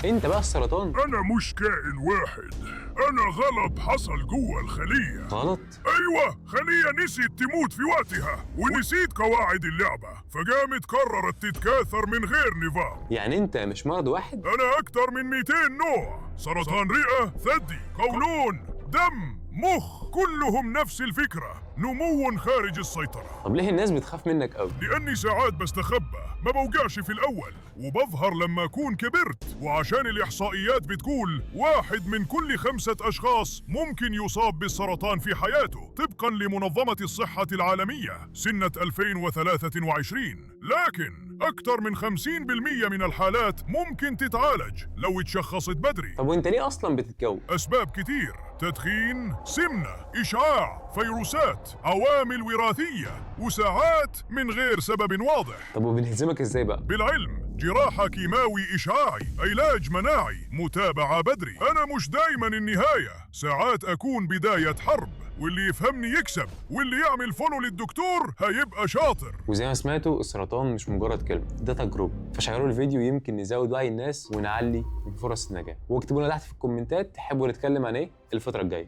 انت بقى السرطان؟ انا مش كائن واحد، انا غلط حصل جوه الخلية. غلط؟ ايوه، خلية نسيت تموت في وقتها ونسيت قواعد اللعبة، فقامت قررت تتكاثر من غير نظام. يعني انت مش مرض واحد؟ انا اكتر من 200 نوع: سرطان رئة، ثدي، قولون، دم، مخ، كلهم نفس الفكرة، نمو خارج السيطرة. طب ليه الناس بتخاف منك قوي؟ لأني ساعات بستخبى، ما بوجعش في الأول وبظهر لما أكون كبرت. وعشان الإحصائيات بتقول 1 من كل 5 أشخاص ممكن يصاب بالسرطان في حياته طبقا لمنظمة الصحة العالمية سنة 2023. لكن أكثر من 50% من الحالات ممكن تتعالج لو اتشخصت بدري. طب وانت ليه اصلا بتتجوز؟ أسباب كتير: تدخين، سمنة، إشعاع، فيروسات، عوامل وراثية، وساعات من غير سبب واضح. طب وبنهزمك ازاي بقى؟ بالعلم، جراحة كيماوي إشعاعي، علاج مناعي، متابعة بدري. أنا مش دايما النهاية، ساعات أكون بداية حرب، واللي يفهمني يكسب، واللي يعمل follow للدكتور هيبقى شاطر. وزي ما سمعتوا، السرطان مش مجرد كلمة، ده تجربة. فشيروا الفيديو يمكن نزود وعي الناس ونعلي من فرص النجاة. واكتبوا لنا تحت في الكومنتات تحبوا نتكلم عن ايه الفترة الجاية.